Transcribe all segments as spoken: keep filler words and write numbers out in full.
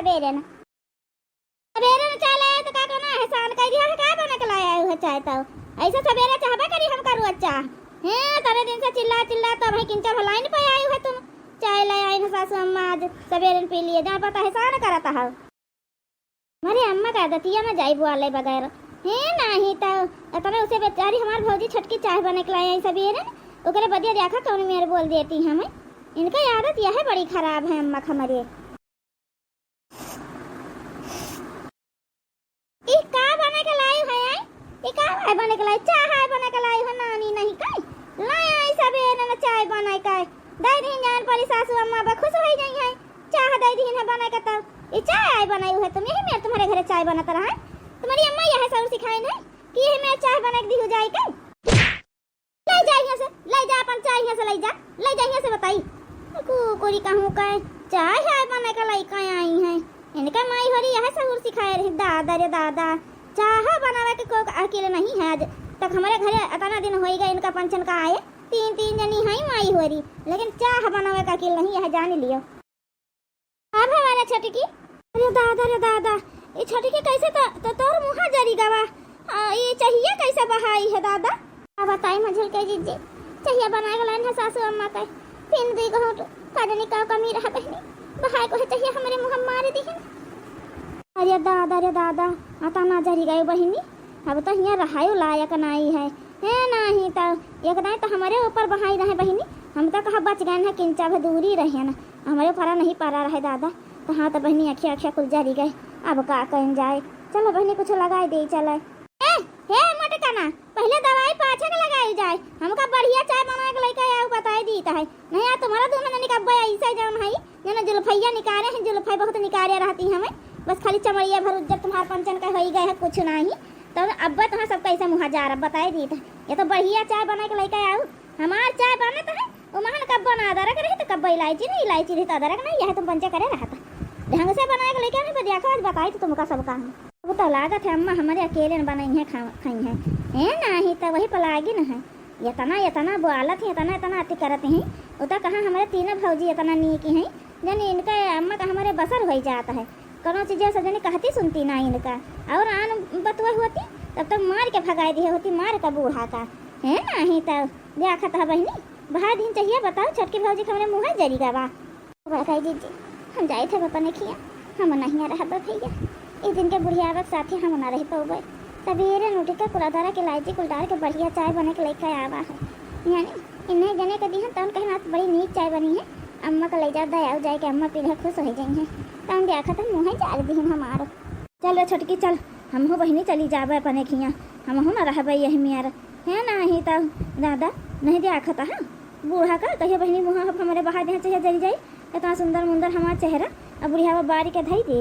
सबेरे न, सबेरे न चाय लाए तो का कहना है, एहसान कइ दिया है, का बना के लाए आए हो चाय तो? ऐसे सबेरे चाहबे करी हमका रोज चाह। हैं, तने दिन से चिल्ला चिल्ला तो भाई किंचा भलाई नहीं पाए आए हो तुम। चाय ले आई न सासू अम्मा, आज सबेरे न पी लिए, जहाँ पता एहसान करता है। हमारे अम्मा का आदतिया में जाई बुआले बगैर। हे नाही तो, अतने उसे बेचारी हमार भौजी छोटकी चाय बने के लाए आई सबेरे न, ओकरे बदिया देखा कौन मेर बोल देती हमें। इनका आदत यह बड़ी खराब है अम्मा का हमारे। ई का बने के लाई है आई? ई का है बने के लाई? चाह है बने के लाई है नानी नहीं कई? लाई आई सबेरे न चाय बने के। दे दीन जान परी सासू अम्मा बा खुश होई जाई है। चाह दे दीन है बने के तब। ई चाय आई बनाई है तुम? यही मेर तुम्हारे घरे चाय बनत रहा है? तुम्हारी अम्मा यह सब सिखाई नहीं कि यही मेर चाय बने के दी हो जाए के? ले जा यहाँ से, ले जा अपन चाय यहाँ से ले जा, ले जा यहाँ से बताई। कुकुरी कहूँ का चाय है बने के लइका आई है। इनका माई होरी यह सहूर सिखाए रही, दादा रे दादा। चाह बनावे के कोई अकेले नहीं है। आज तक हमारे घरे अतना दिन होई गए इनका पंचन का आए, तीन तीन जनी है माई होरी, लेकिन चाह बनावे का अकेले नहीं है, जान लियो। अब हमारा छटकी, अरे दादा रे दादा, ये छटकी कैसे तो, तो तोर मुँह जरी गवा। आ, ये चाहिए कैसे बहाई है दादा? अब बताई मझिल के जीजी, चाहिए बना के लाइन है सासू अम्मा के। फिर दुई घूंट का जनी का कमी रहा बहनी, बहाई को है चाहिए हमारे मुँह मार दी है। अरे दादा रे दादा, आता ना जरी गए बहनी, अब तो हियाँ रहायो लायक नाई है। हे नाही तो एक दाई तो हमारे ऊपर बहाई रहे बहनी, हम तो कहा बच गए हैं किंचा भी दूरी रहे ना, हमारे ऊपर नहीं पड़ा रहे दादा। तो हाँ तो बहनी अखिया अखिया कुल जरी गए, अब का कइल जाए। चलो बहनी कुछ लगाई दे चले। ए, हे मोटकाना, पहले दवाई पाछे के लगाई जाए, हमका बढ़िया चाय बना के लेके आओ बताई दी तो है। नहीं यार तुम्हारा दोनों जने का अब्बा ऐसा जौन है, जौन जुल्फैया निकारे हैं, जुल्फै बहुत निकारे रहती हमें, बस खाली चमड़िया भर उज्जर तुम्हार पंचन का होई गए है, कुछ नहीं। तो अब्बा तुम्हार सबका ऐसा मुँह जा रहा, बताई दी तो। ये तो बढ़िया चाय बना के लेके आओ, हमार चाय बनत है, वो महन कब्बो ना अदरक रही तो कब्बो इलायची नहीं, इलायची रही तो अदरक नहीं, यह तुम पंचे करे रहता। ढंग से बना के लेके आने पर देखो, आज बताई तो तुमका सबका हम। अब तो लागत है अम्मा हमारे अकेले न बनाई है, खा-, खाई है। ए नाही तो वही पलागी न है। इतना, इतना बोलत है, इतना, इतना अति करत है। वो तो कहा हमारे तीनों भौजी इतना नीक है, जन इनका अम्मा का हमारे बसर होई जात है। कौनो चीज से जन कहती सुनती ना इनका। और आन बतुआ होती, तब तो मार के भगाई दिए होती, मार का बूढ़ा का। है नाही तो देखत है बहनी, भाई दिन चाहिए बताओ, छोटकी भौजी के हमरे मुँह जरी गवा। बड़काई जीजी, हम जाइत है अपने खिया, हम नहीं रहब भैया। ई दिन के बुढ़ियावा के साथे हम ना रह पउबे। सबेरे न उठ के कुल अदरक इलायची कुल डार के बढ़िया चाय बना के लेके आवा है। यानी इन्हें जने के दिहन तउन कहे ना बड़ी नीक चाय बनी है। अम्मा का ले जा दयाऊ जाए के अम्मा पी ले खुश हो जाई है। तउन देखत है मुँह जाल दिहन हमारो। चल रे छोटकी चल, हमहू बहिनी चली जाबे अपने खिया, हमहू ना रहबे यही मेर। है नाही तो दादा, नहीं देखत है। बूढ़ा का कहियो बहिनी मुँह हमरे बहा दे, चाहे जरी जाई, इतना सुंदर मुंदर हमार चेहरा, अब बुढ़ियावा बारी के धई दे।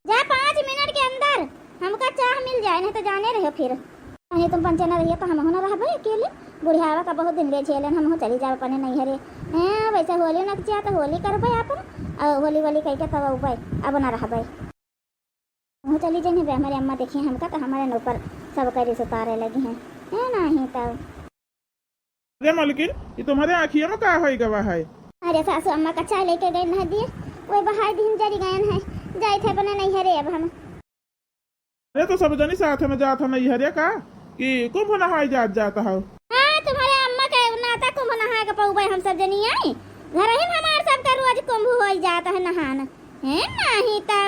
जा पाँच मिनट के अंदर हमका चाह मिल जाए, नहीं तो जाने रहो फिर। नहीं तुम पंचे न रहिए तो हमहू न रहबे अकेले। बुढ़ियावा का बहुत दिन ले झेलन, हमहू चली जाओ अपने नैहरे। हैं, वैसे होली नक चिया तो होली करबे अपन, और होली वोली कह के तब अउबे, अब न रहबे। हमहू चली जइहे बे, हमारे अम्मा देखिए हमका तो हमारे न ऊपर सब करी सुतारे लगी हैं। हैं, नाही तो। अरे मलकिन, ये तुम्हारे आँखिया में का होई गवा है? अरे सासू अम्मा का चाय लेके गए न दिए, वो बहाई दिन जरी गए हैं, जाइत है अपने नैहरे अब हम। अरे तो सब जनी साथ में जात है नैहरे का, कि कुंभ नहाई जात जात है? हाँ, तुम्हारे अम्मा के नाता कुंभ नहाए के पउबे हम सब जनी आई। घर ही में हमार सबका रोज कुंभ होई जात है नहान। हैं, नाही तो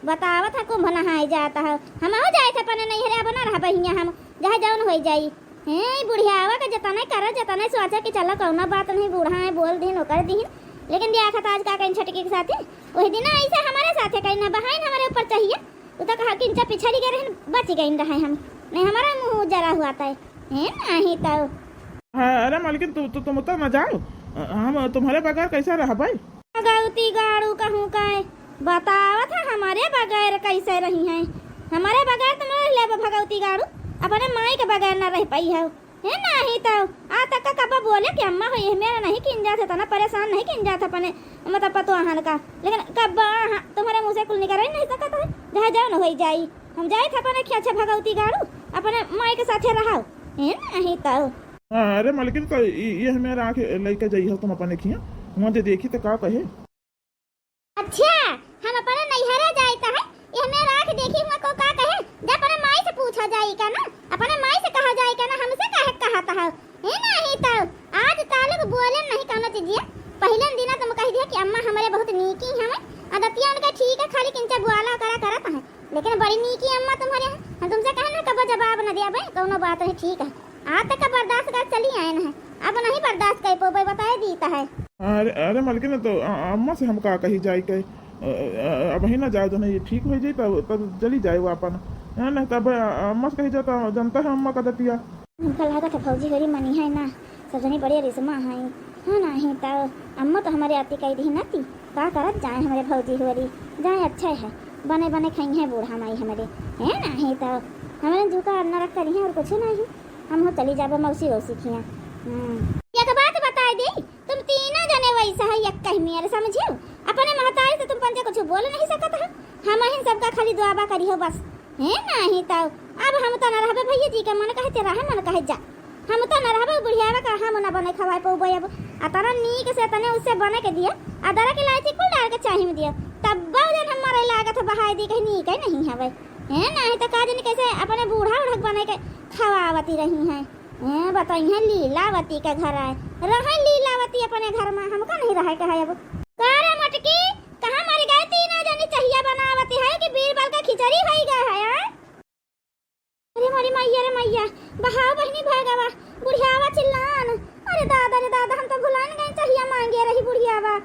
बतावत है कुंभ नहाए जात है। हमहू जाइत है अपने नैहरे, अब ना रहबे हियाँ हम, जहाँ जौन होई जाई। हैं, ई बुढ़ियावा के जतने करे, जतने सोचे कि चलो कौनो बात नहीं, बूढ़ा है, बोल दीन, ओकर दीन। लेकिन बियाह खत आज का कहीं छटकी के साथे, वही दिन ऐसे हमारे साथे कहीं ना बहाइन हमारे ऊपर चाहिए। उ तो कहा कि इनसे पिछड़ी गए रहन, बच गई रहे हम, नहीं हमारा मुँह जरा हुआ था। हैं, नाही तो। हाँ, अरे मालकिन, तू, तू, तुम तो न जाओ, हम तुम्हारे बगैर कैसे रहबे? भगवती गाड़ू कहूँ का, बतावत है हमारे बगैर कैसे रही हैं? हमारे बगैर तो न रह लेबे भगवती गाड़ू, अपने माई के बगैर न रह पाई है। हे नाही तो, आ तक का कब्बा बोले कि अम्मा हो, ये मेरा नहीं किन जात है, तना परेशान नहीं किन जात है अपने, मतलब, पतोहन का। लेकिन कब्बा, हाँ, तुम्हारे मुँह से कुल निकल ही नहीं सकत है, जहाँ जाओ न होई जाई। हम जाइत है अपने खिया, अच्छा भगवती गाड़ू, अपने माई के साथे रहो। हे नाही तो। हाँ, अरे मलकिन, तो ये, ये मेरा आँख लेके जाई हो तुम अपने खिया, वहाँ जे देखी तो का कहे? अच्छा, हम अपने नैहरे जाइत देखी हुआ को का कहे, जा अपने माई से पूछा जाई का ना, अपने माई से कहा जाई का ना, हमसे काहे कहत है? हे नाही तो आज तालुक बोले नहीं कौनो चीजिया। पहले दिन तुम कह दिया कि अम्मा हमारे बहुत नीकी हमें, आदतिया उनका ठीक है, खाली किंचा बुआला करा करत है, लेकिन बड़ी नीकी अम्मा तुम्हारे हैं। हम तुमसे कहे ना कबो जवाब न दिया भाई, कौनो बात नहीं, ठीक है। आज तक का बर्दाश्त कर चली आए हैं, अब नहीं बर्दाश्त कर पो भाई, बताए दीता है। अरे, अरे मलकिन, तो अ-, अम्मा से हम का कही जाए के? अ, अ, अब ही ना जाओ, जब ये ठीक हो जाए तब, तब चली जाए वो अपन। हाँ, नहीं तब अ, अम्मा से कही जाता, जनता है अम्मा का दतिया। हमका लागत है भौजी होरी मनी है ना, सब जनी बड़े रिश्मा है। हाँ, नहीं तो अम्मा तो हमारे आती कही दी नाती, का करत जाए हमारे भौजी होरी, जाए अच्छा है, बने बने खाई है बूढ़ा माई हमारे। है नहीं तो हमारे जूका नरक करी है और कुछ नहीं। हम हो चली जाबो मौसी वौसी खिया। हम्म। एक बात बताए दी, तुम तीनों जने वैसा है, एक कहीं मेरे समझियो। अपने महतारी से तुम पंचे कुछ बोल नहीं सकत है, हम ही सबका खाली दुआबा करियो बस। हे नाही तो अब हम तो न रहबे भैया जी के मन कहे ते रहे, मन कहे जा। हम तो न रहबे बुढ़ियावा का हम न बने खवाए पौबे अब। अतना नीक से तने उससे बने के दिया, अदरक इलायची कुल डाल के चाही में दिया, तब जन हम मरे लागत है बहाए दी कहीं नीक है नहीं हवे। हे नाही तो का जनी कैसे अपने बूढ़ा उढ़क बने के खवावती रही हैं। ए, बताइए लीलावती के घर आए, रहे लीलावती अपने घर में, हमका नहीं रहे के है अब। का रे मोटकी, कहाँ मर गए तीनों जनी चहिया बनावती है कि बीरबल का खिचड़ी होई गए है, आय? अरे मोरी मैया रे मैया, बहाव बहिनी भय गवा, बुढ़ियावा चिल्लान। अरे दादा रे दादा, हम तो भुलान गए चहिया मांगे रही बुढ़ियावा।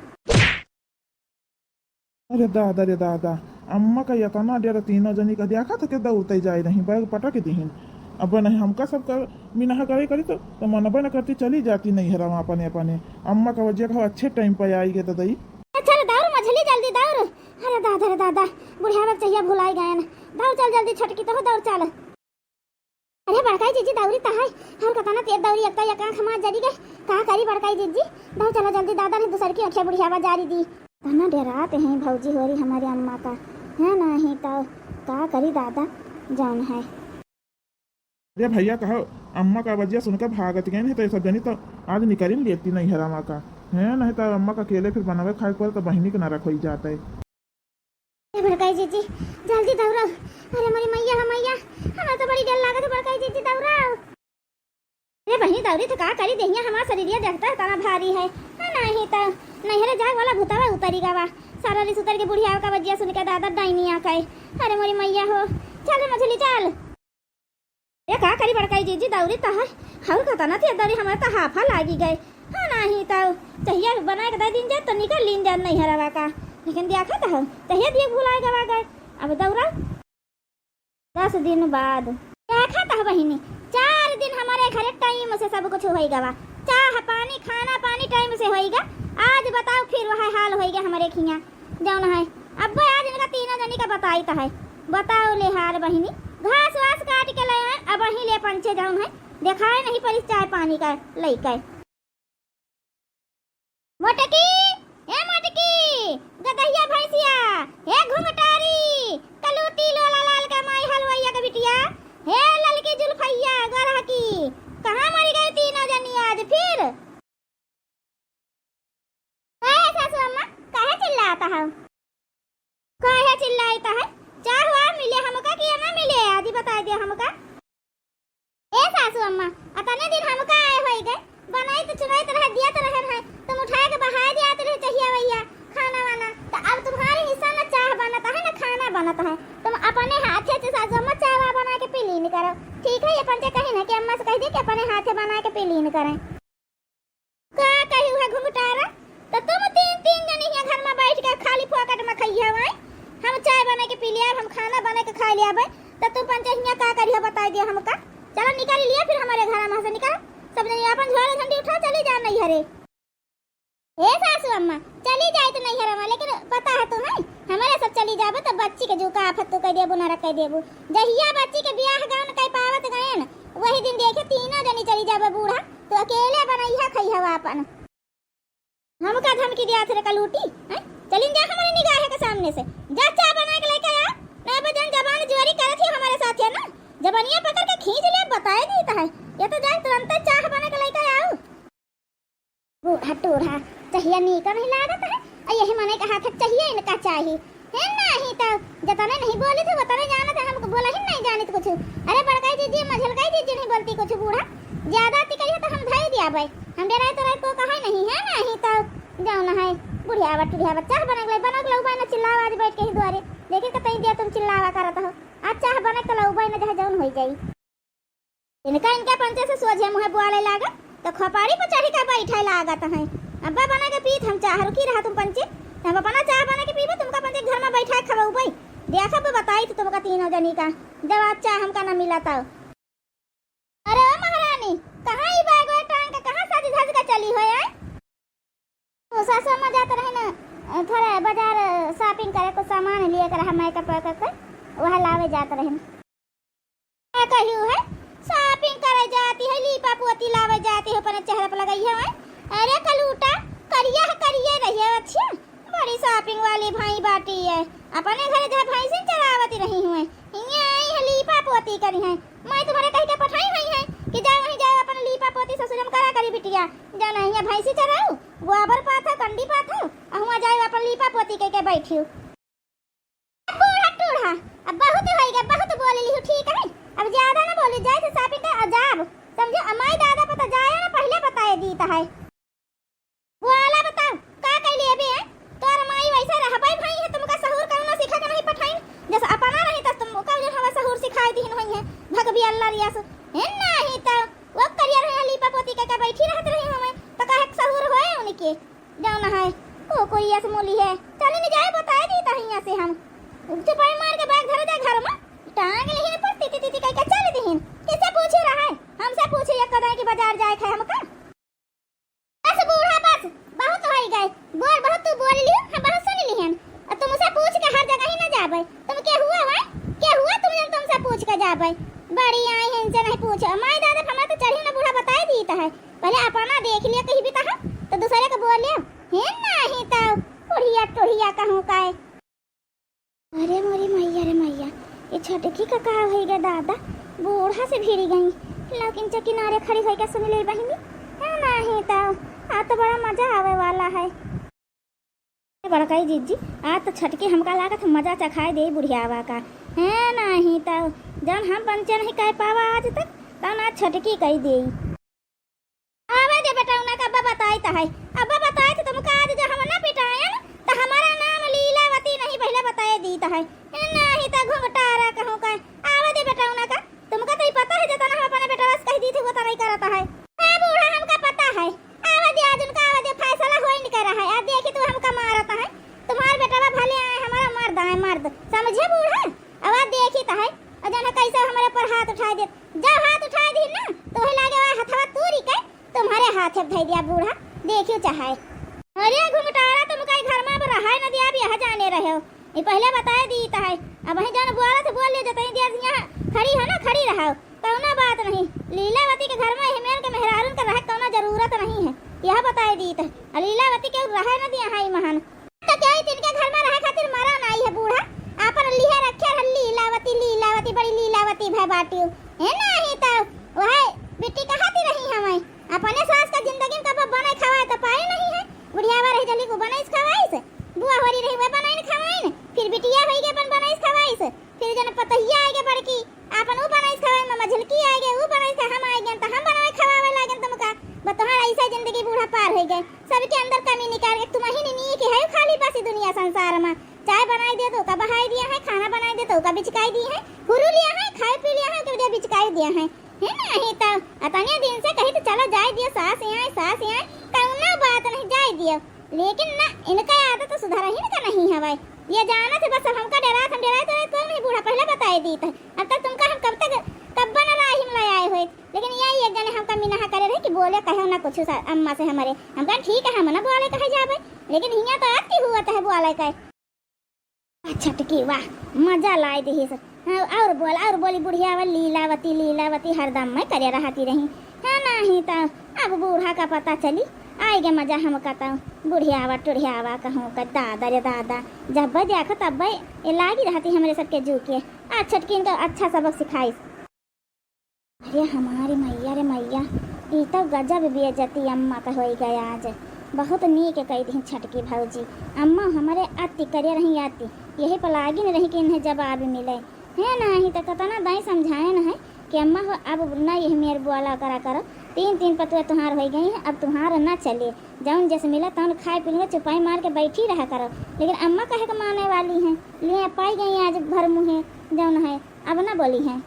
अरे दादा रे दादा, अम्मा का यतना डर, तीनों जनी का देखा था के दौड़ते जाए रही, बैग पटक दिहिन। अब नहीं हमका सबका मिनहा करे करी तो, तो मनबे न करती, चली जाती नैहरवा अपने अपने। अम्मा का वजह का अच्छे टाइम पे आई गए ददई। अच्छा रे दौड़ मझली जल्दी दौड़। अरे दादा रे दादा, बुढ़ियावा के चहिया भुलाई गए। दौड़ चल जल्दी छोटकी, तो दौड़ चल। अरे बड़काई जीजी दौरी तहाय, हर कतना तेज दौरी, एक तो एक आँख हमार जरी गए। का करी बड़काई जीजी, दौड़ चलो जल्दी दादा, नहीं दूसर की अखिया बुढ़ियावा जारी दी। तना डेरात हैं भौजी होरी हमारे अम्मा का, है नहीं तो का करी दादा, जौन है। अरे भैया कहो, अम्मा का बजिया सुनकर भागत गए नहीं तो ये सब जनी तो आज निकल लेती नैहरवा का, है नहीं तो अम्मा का अकेले फिर बनावे खाए पर तो बहिनी के नरक होई जाता है। ए बड़काई जीजी, जल्दी दौड़ो। अरे मोरी मैया हो मैया, हमें तो बड़ी डर लागत है बड़काई जीजी, दौड़ो। अरे बहिनी दौड़ी तो का करी, देहिया हमार शरीरिया देखता है तना भारी है। हाँ, नहीं तो नैहरे जाए वाला भूतावा उतरी गवा। सारा रिस उतर के बुढ़िया का बजिया सुन के दादा डाइनिया का है। अरे मोरी मैया हो, चल रे मझली चल। ए का करी बड़काई जीजी, दौरी तहाय, हउर कतना तेज दौरी, हमार त हाफा लागी गए। हाँ, नाही त चहिया बनाए के दे दिन जा, त निकल लीन जा नैहरवा का। लेकिन देखा त हम, चहिया दिए भुलाए गवा गए। अब दौरा दस दिन बाद। देखा त बहिनी, चार दिन हमारे घरे टाइम से सब कुछ होई गवा। चाह पानी, खाना पानी टाइम से होई गा। आज बताओ फिर वह हाल होई गा हमारे खिया। जौन है, अब्बे आज इनका तीनों जनी का बताई त है। बताओ ले हार बहिनी, घास वास काट के ले आए, अब वहीं ले पंचे जौन है, देखाए नहीं परिस चाय पानी का लइके। मोटकी, ए मोटकी, गदहिया भैंसिया, हे घुंघटारी, कलूटी लोला लाल का माई हलवैया का बिटिया, हे ललकी जुल्फैया गोरहकी, कहाँ मरी गई तीनों जनी आज फिर? काहे सासू अम्मा, काहे चिल्लात हौ? काहे चिल्लाइत है? चाह वाह मिले हमका कि ना मिले? आदि बताइ दे हमका। ए सासू अम्मा, अतने दिन हमका आए होई गए, बनाइत चुनाइत रह दियत रहन है, तुम उठाए के बहाए दियात रहे चहिया वहिया, खाना वाना, तो अब तुम्हारे हिस्सा ना चाह बनत है ना खाना बनत है, तुम अपने हाथे से सासू अम्मा चाह वाह बना के पी लीन करो। ठीक है, ये पंचे कही ना कि अम्मा से कह दे कि अपने हाथे बना के पी लीन करें। का कही हुआ घुंघटारा? तो तुम तीन, तीन जने हियाँ घर में बैठ के खाली फोकट में खइया हुआ। हम चाय बना के पी लिया, हम खाना बना के खा लिया भाई। तो तुम पंचे हियाँ का करियो बताई दिया हमका। चलो निकल लिया फिर हमारे घर में से निकल। सब जने अपन झोला झंडी उठा चली जा नैहरे। ए सासू अम्मा, चली जाए तो नैहर में, लेकिन पता है तुम्हें, हमारे सब चली जाबे तो बच्ची के जो का आफत तू कह देबू, नरक कह देबू। जहिया बच्ची के बियाह गाउन कह पावत गए न, वही दिन देखे तीनों जनी चली जाबे बूढ़ा। तो अकेले बनैहा खइहवा अपन। हमका धमकी दिया थे रे कलूटी, हैं? चलिन जा हमारे निगाह के सामने से। जा चाह बना के लेके आ। नहीं बजन जबान जोरी करत ही हमारे साथ है ना। जबनिया पकड़ के खींच ले, बताए नहीं तो है। ये तो जाए तुरंत चाह बना के लेके आओ। बूढ़ा टूढ़ा, चहिया नीक नहीं लागत है। और यही मने के हाथ चहिया इनका चाही। है नहीं तो जतने नहीं बोली थी, उतने जानत है, हमको बोला ही नहीं जानित कुछ। अरे बड़काई जीजी, मझलकाई जीजी नहीं बोलती कुछ बूढ़ा। ज्यादा अति करिए तो हम धई दिया भाई। हम डराए तो को कहा नहीं है, नहीं तो जौन है बुढ़िया बा, टुढ़िया बा, चाह बने के लाई, बना के लाई, उबाई ना चिल्लावा आज बैठ के ही दुआरे। देखे के तई दिया तुम चिल्लावा करत हो। आज चाह बने के लाई, उबाई ना जहाँ जौन होई जाई। इनका, इनका पंचे से सोझे मुँहे बोले लागत, तो खोपड़ी पर चढ़ी के बैठे लागत हैं। अब्बा बना के पीत हम चाह, रुकी रहा तुम पंचे, हम अपना चाह बना के पीबो, तुमका पंचे घर में बैठा के खवाऊ भाई। देखब बताई तो तुमका तीनों जनी का, जब आज चाह हमका ना मिला तो। अरे ओ महारानी, कहाँ ई बैग टांग के कहाँ सज धज के चली हो आए? तो सासू अम्मा जात रहे न, थोड़ा बाजार shopping करे, कुछ सामान लिए के रहा makeup वेकअप के, वह लावे जात रहे न। का कहू है, shopping करे जाती है, लीपा पोती लावे जाती है, अपने चेहरा पर लगाई है। अरे कलूटा, करिया है, करिया रही है, अच्छी बड़ी shopping वाली भाई बाटी है, अपने घरे जहाँ भैंसिन चरावती रही हुए, हियाँ आई है लीपा पोती करी है। मैं तुम्हारे कह के पठाई हुई है कि जाओ वहीं जाओ अपन लीपा पोती ससुर में करा करी बिटिया, जाना हियाँ भैंसी चराऊ, गोबर पाथो, कंडी पाथो, अहुआ जाओ अपन लीपा पोती कह के बैठियो। बूढ़ा टूढ़ा, अब बहुत होई गए, बहुत बोल ली हो, ठीक है, अब ज्यादा ना बोलू, जाए से shopping कर आ जाब, समझो, अमाई दादा पता जाए ना, पहले बताए दीत है। बोला बताओ, का कैली अबे, हैं? तोर माई वैसे रहबै भई है, तुमका सहूर कौनो सिखा के नहीं पठाइन, जस अपना रही तस तुमका जो हवा सहूर सिखाई दीन होई है, भगबी अल्लाह रियास, है नहीं तो वो करिया रहे लीपा पोती के, के बैठी रहत रही हमें, तो काहे सहूर होए उनके? जौन है, कुकुरिया से मूली है। चली न जाए, बताए दी तहिया से हम। चुपाई मार के बैग धरे दे घर में, टांग लिहिन पर तिति तिति कह के चल दिहिन। किसे पूछे रहा है? हमसे पूछे एक कदाई की बाजार जाए खाए हमका। बस बूढ़ा बस, बहुत होई गए। बोल, बहुत तू बोल लियो, हम बहुत सुन लिहन। अब तुमसे पूछ के हर जगह ही न जाबे। तुम के हुआ है? के हुआ तुम जन तुमसे पूछ के जाबे? बड़ी आई है, इनसे नहीं पूछो। माई दादा, हमरा तो चढ़ी न बूढ़ा बताए दीत है। पहले अपना देख लिया कहीं भी तहा, तो दूसरे के बोले, "हे नाही तो बुढ़िया टुढ़िया कहूँ का है।" अरे मोरी मैया रे मैया, ये छोटकी का का होई गे दादा, बूढ़ा से भिड़ी गई। लेकिन चे किनारे खड़ी होई के सुन ले बहिनी, "हे नाही तो, आ तो बड़ा मजा आवे वाला है।" बड़काई जीजी, आज तो छटकी हमका लागत मजा चखाए देई बुढ़ियावा का। हैं, नाही तो, जौन हम पंचे नहीं कह पावा आज तक, तौन आज छटकी कह देई। आवे दे बेटा, उन्हें का अब्बा बताई तो है। अब्बा बताई तो तुमका आज जो हम ना पिटायन, तो हमारा नाम लीलावती नहीं पहले बताए दी तो है। हैं, नाही तो घुंघटारा कहूँ का। आवे दे बेटा, उन्हें का तुमका तो ही पता है, जितना हम अपने बेटवा से कह दी थी, वो तो नहीं करता है। हाँ बूढ़ा, हमका पता है। आवे दे, आज उनका आवे दे, फैसला हो ही नहीं कर रहा है। आज देखी तू हमका मारता है। तुम्हारे बेटवा भले आए, हमारा मर्द आए, मर्द। समझे बूढ़ा? अब आज देखी तो है। और जाना कैसे हमारे ऊपर हाथ उठाए दे। जब हाथ उठाए दी ना, तो वही लागे वह हथवा तूरी के तुम्हारे हाथ में धई दिया बूढ़ा। देखियो चाहे। अरे घुंघटारा, तुमका घर में अब रहाए न दिया, अब यहाँ जाने रहे हो। ये पहले बताए दी तो है। अब वहीं जौन बोला था बोल ले, जतनी देर यहाँ खड़ी हो ना, खड़ी रहो, कौनो बात नहीं। लीलावती के घर में हिमेल के मेहरारून के रहे कौनो जरूरत नहीं है, यह बताए दी तो है। और लीलावती के रहे न दिया है महान। तो क्या है, तिनके घर में रहे खातिर मरा नहीं है बूढ़ा, आपन लिहे रखे रह लीलावती, लीलावती, बड़ी लीलावती भय बाटियो। है नहीं तो वह बेटी कहाती रही हमें। अपने सास का जिंदगी में कब बनाए खवाए तो पाए नहीं है। बुढ़ियावा रह जली को बनाइस खवाइस, बुआ होरी रही वह बनाइन खवाइन, फिर बिटिया होई के अपन बनाइस खवाइस, फिर जन पतहिया आए के बड़की, आपन ऊ बनाइस खवाइन, मझलकी आए गए, ऊ बनाइस खा-, हम आए गए, तो हम बनाए खवावे लागन तुमका। बतोहार ऐसा जिंदगी बूढ़ा पार होई गए, सबके अंदर कमी निकाल के तुम ही नहीं के है खाली बस दुनिया संसार में। चाय बनाई दे तो का बहाई दिया है, खाना बनाई दे तो का बिचकाई दिया है, हुरू लिया है, खाए पी लिया है, के बिचकाई दिया है। है ना? ही तो अतने दिन से कही तो चलो जाए दियो सास यहाँ, सास यहाँ, कौनो बात नहीं, जाए दियो। लेकिन ना, इनका आदत तो सुधारा ही इनका नहीं हवाई। ये जाना थे बस, अब हमका डरा, हम डरा तो कोई नहीं बूढ़ा पहले बताए दी तो। अब तक तुमका हम कब तक, कब बन राही में ले आए हुए। लेकिन यही एक जने हमका मिनाहा करे रहे कि बोले कहे ना कुछ सा-, अम्मा से हमारे। हम कहा ठीक है, हम ना बोले कहे जाबे। लेकिन हियाँ तो अति हुआ तो है बोले कहे। आ छटकी, वाह, मजा लाए देहिस। हाँ, और बोल, और बोली बुढ़िया, लीलावती, लीलावती हरदम मैं करे रहती रही। हाँ, नहीं तो अब बूढ़ा का पता चली, आएगे मजा हमका तो। बुढ़ियावा, टुढ़ियावा कहूँ का, दादा रे दादा, जब देखो तब ये लागी रहती हमरे सबके जू के। आ छटकी इनका अच्छा सबक सिखाइस। अरे हमारी मैया रे मैया, ई तो गजब बेइज्जती अम्मा का होई गया आज। बहुत नीक कइ दिहिन छोटकी भौजी। अम्मा हमरे अति करे रही अति, यही पर लागिन रही कि इन्हें जवाब मिले। है नाही त कतना दाई समझाएन है कि अम्मा हो, अब न यही मेर बोला करा करो, तीन तीन पतुआ तुहार होइ गई है, अब तुहार न चले, जौन जस मिला तौन खाए पी लेंगे, चुपाई मार के बैठी रहा करो। लेकिन अम्मा कहे के माने वाली हैं, लिए पाई गई आज भर मुँहे जौन है, अब न बोली हैं।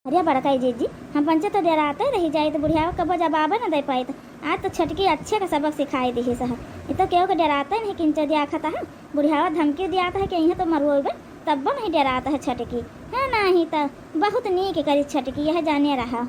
अरे बड़काई जीजी, हम पंचे तो डेराते रही जाइत, बुढ़ियावा कबो जवाबे न दे पाइत। आज तो छोटकी अच्छे का सबक सिखाई दिहिस है। ये तो केहू के डेराते नहीं, किंचो दिया खाता है। बुढ़ियावा धमकी दियात है कि इहाँ तो मरुओबे, तब्बो नहीं डेरात है छोटकी। है नाही तो बहुत नीक करी छोटकी, यह जाने रहा।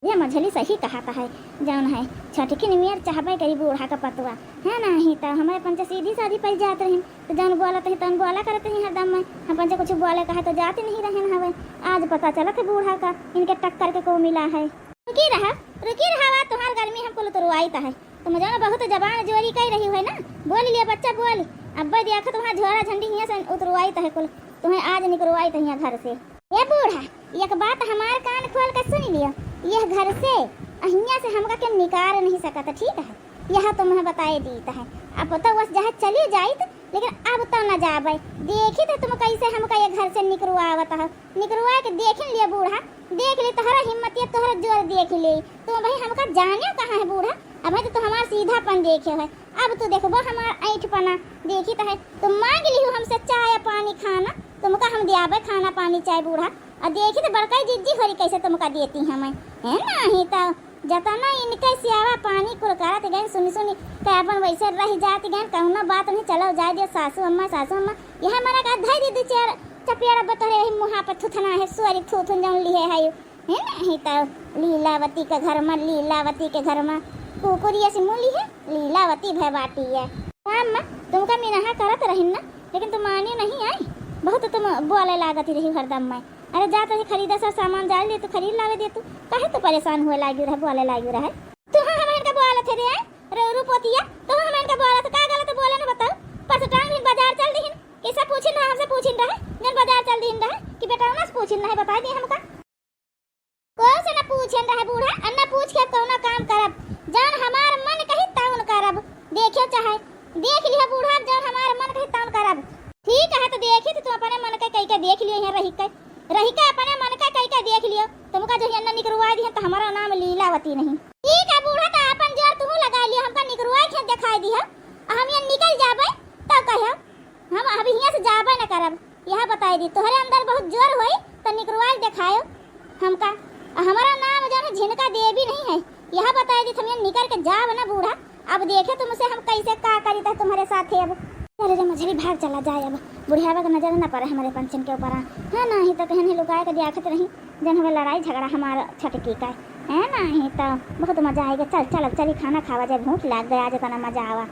ये मझली सही कहत है, जौन है छोटकी निमियर चाहबे करी बूढ़ा का पतुआ। है नाही तो हमरे पंचे सीधी साधी पै जात रही। तो जौन बोलत ही, तौन बोला करत ही हरदम में। हम पंचे कुछ बोले कहे तो जात नहीं रहन हवे। आज पता चलत है बूढ़ा का, इनके टक्कर के को मिला है। रुकी रहा, रुकी रहा, वा तुहार गर्मी हम कुल उतरवाइत है। तुम जौन बहुत जबान जोरी कइ रही है ना, बोल लिया बच्चा, बोल। अब्बे देखत वहाँ झोरा झंडी हियाँ से उतरवाइत है कुल, तुम्हें आज निकरवाइत हियाँ घर से। ए बूढ़ा, एक बात हमार कान खोल के सुन लियो, यह घर से अहियाँ से हमका केहू निकार नहीं सकत, ठीक है? यह तुम्हें बताए दीत है। अब तो बस जहाँ चली जाइत, लेकिन अब तो न जाबे। देखी तो तुम कैसे हमका ये घर से निकरवावत हो। निकरवा के देख लियो बूढ़ा, देख ली तोहरा हिम्मत या तोहरा जोर देख ली। तुम भाई हमका जाने कहाँ है बूढ़ा, अब तो, तो हमार सीधापन देखे है। अब तू देखबो हमार ऐंठपना, देखी तो है। तुम मांग लिहू हमसे चाय पानी खाना, तुमका हम दियाबे खाना पानी चाय बूढ़ा। और देखी तो बड़काई जिज्जी होरी कैसे तुमका देती हमें, है नाही तो जतना इनके सियावा पानी कुल करत गए, सुनी सुनी के अपन वैसे रह जात गए, कौनो बात नहीं, चलो जाए दियो सासू अम्मा, सासू अम्मा, यह हमारा का धई दी दो चार चपेड़ा बतरे यही मुँहा पर थुथना है, सोरी थुथुन जौन लिहे है यू। है नाही तो लीलावती के घर में, लीलावती के घर में कुकुरिया से मुली है, लीलावती भय बाटी है। अम्मा, तुमका मिनहा करत रहिन ना, लेकिन तुम माने नहीं आई, बहुत तुम बोले लागत ही रही हरदम में। अरे जा तो खरीदा सब सामान जा ले, तू खरीद लावे दे तू, काहे तू परेशान हुए लागी रहे, बोले लागी रहे। तू हाँ हमन का बोलत है रे, आय? रे रूपोतिया, तू हाँ हमन का बोलत, का गलत बोले न बताओ। परसों टांग दिन बाजार चल दिहिन, कैसे पूछिन रहा, हमसे पूछिन रहे, जन बाजार चल दिहिन रहे, कि बेटा ना से पूछिन रहे, बताई दे हमका। कौन से न पूछिन रहे बूढ़ा, और न पूछ के कौनो काम करब, जौन हमार मन कही तौन करब, देखियो चाहे, देख लियो बूढ़ा, जौन हमार मन कही तौन करब। ठीक है, तो देखी तो तू अपने मन के कही के देख लियो, यहाँ रही के। रही के अपने मन का कई के देख लियो, तुमका जो हियाँ न निकरवाए दिहन, तो हमारा नाम लीलावती नहीं। ठीक है बूढ़ा, तो अपन जोर तू लगा लियो, हमका निकरवाए के दिखाई दिया, और हम ये निकल जाबे, तो कहो, हम अब हियाँ से जाबे न करब। यह बताई दी, तोहरे अंदर बहुत जोर होई, तो निकरवाए दिखायो हमका। और हमारा नाम जो है झिनका देवी नहीं है, यह बताई दी, हम ये निकल के जाब न बूढ़ा, अब देखे तुमसे हम कैसे का करी त तुम्हरे साथे अब। चल रे मझली, भाग चला जाए अब, बुढ़ियावा के नजर न पड़े हमरे पंचन के ऊपर। हाँ, नाही तो कहन ही लुकाए के दियाखत रही, जन हमें लड़ाई झगड़ा हमार छटकी का। है नाही तो बहुत मजा आएगा। चल चल, अब चली खाना खावा जाए, भूख लाग गया, आज इतना मजा आवा।